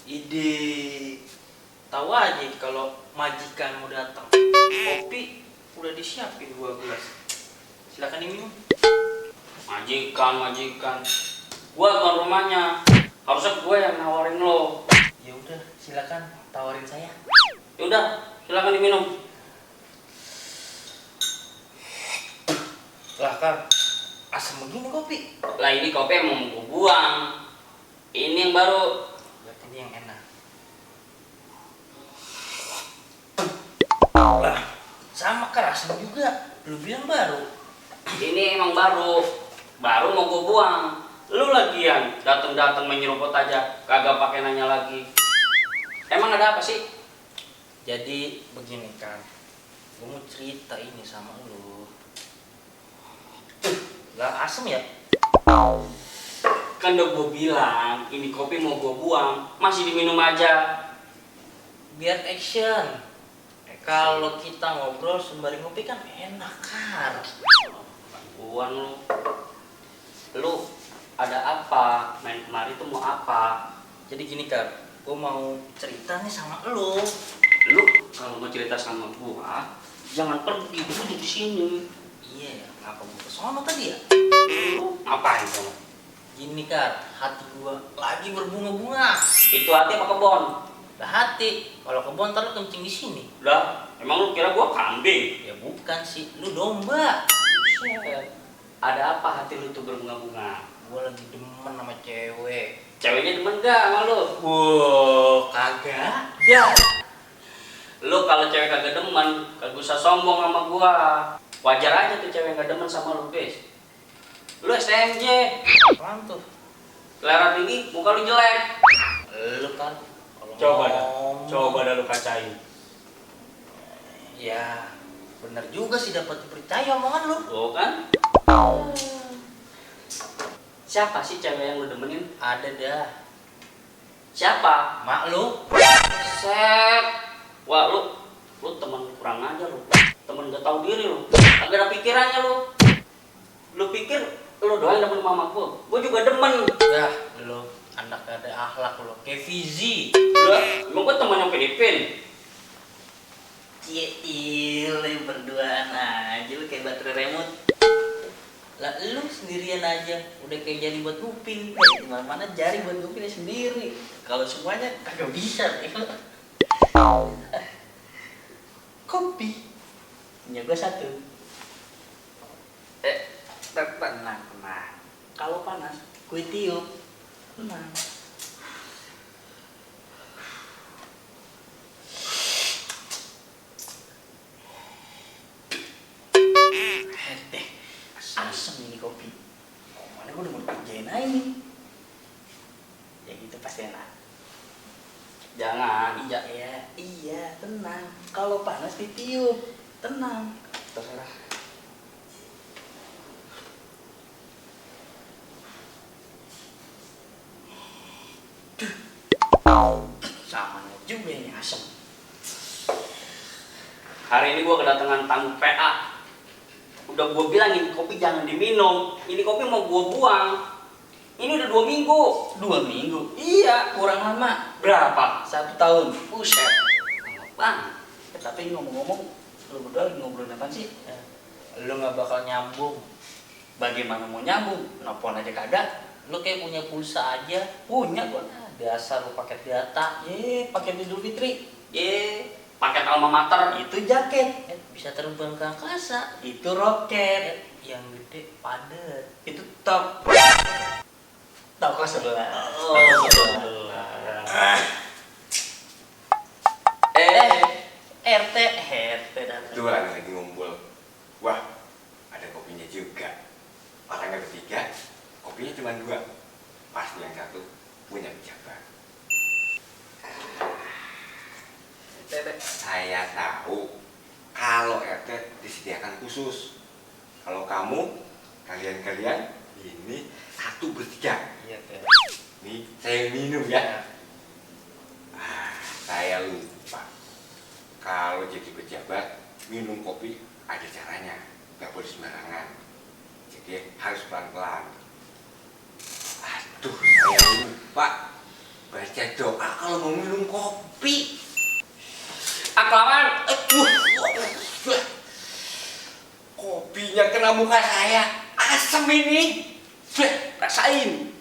Ide, tahu aja kalau majikan mau datang. Kopi udah disiapin 2 gelas. Silakan diminum. Majikan. Gua tuan rumahnya. Harusnya gue yang nawarin lo. Ya udah, silakan tawarin saya. Ya udah, silakan diminum. Lah kan, asam begini kopi. Lah ini kopi yang mau gue buang. Ini yang baru. Berarti ini yang enak. Lah, sama kan asam juga. Lu bilang baru. Ini emang baru. Baru mau gue buang. Lu lagian datang menyeruput aja, kagak pakai nanya lagi. Emang ada apa sih? Jadi begini kan, gue mau cerita ini sama lu. Lah asem ya? Kan udah gue bilang, ini kopi mau gue buang, masih diminum aja. Biar action. Kalau kita ngobrol sembari ngopi kan enak kan. Buang lu. Lu ada apa? Main kemari tuh mau apa? Jadi gini kan, gue mau cerita nih sama lu. Lu kalau mau cerita sama gua, jangan pergi dulu di sini. Iya ya, kenapa gue kesono tadi ya? Lu ngapain kamu? Gini kan, hati gue lagi berbunga-bunga. Itu hati apa kebon? Lah hati, kalau kebun ntar lu kencing di sini. Lah, emang lu kira gua kambing? Ya bukan sih, lu domba. Buset. Ada apa hati lu tuh berbunga-bunga? Gue lagi demen sama cewek. Ceweknya demen gak sama lu? Wow, kagak. Ya. Lu kalau cewek kagak demen, kagak usah sombong sama gua. Wajar aja tuh cewek gak demen sama lu, guys. Lu STMJ, Apaan tuh? selera tinggi, muka lu jelek. Lu kan kalau Coba dah lu kacain. Ya, bener juga sih dapat dipercaya omongan lu. Tuh kan? Siapa sih cewek yang lu demenin? Ada dah. Siapa? Mak lu. Set. Wah, lu temen kurang aja lu. Temen gak tahu diri lu. Agak ada pikirannya lu. Lu pikir lu doang yang demen mama gua. Gua juga demen. Ya, lu anak ada akhlak lu. Kayak Fizi. Lah, emang gua temen yang Filipin. Lu berduaan aja lu kayak baterai remote. Lah lu sendirian aja udah kayak jari buat nguping. Di mana jari buat nguping sendiri. Kalau semuanya kagak bisa. Kopi punya gua 1. Tenang. Kalau panas gue tiup. Tenang. Asem ini kopi. Mana gue udah mau kerjain aja nih. Ya gitu pasti enak. Jangan. Iya, tenang. Kalau panas ditiup, tenang. Terserah. Sama juga yang asem. Hari ini gua kedatangan tamu PA. Udah gua bilangin kopi jangan diminum. Ini kopi mau gua buang. Ini udah 2 minggu. 2 minggu? Iya. Kurang lama. Berapa? 1 tahun. Buset. Bang. Tapi ngomong-ngomong, lu berdua lagi ngobrolin apa sih? Lu gak bakal nyambung. Bagaimana mau nyambung? Nelfon aja kagak. Lu kayak punya pulsa aja. Punya gua. Dasar lu paket data. Paket Idul Fitri. Paket alma mater. Itu jaket. Bisa terbang ke angkasa. Itu roket. Yang gede padet. Itu top. Toko sebelah. Oh, sebelah. RT datang. Dua lagi ngumpul. Wah, ada kopinya juga. Orangnya bertiga, kopinya cuma 2. Pasti yang satu punya pejabat. Saya tahu kalau RT disediakan khusus. Kalau kalian ini 1 bertiga. Iya, Teh. Nih, saya minum ya. Saya lupa. Kalau jadi pejabat, minum kopi ada caranya. Gak boleh sembarangan. Jadi harus pelan-pelan. Aduh, saya lupa. baca doa kalau mau minum kopi. Aklaman. Kopinya kena muka saya. Asem ini. Rasain.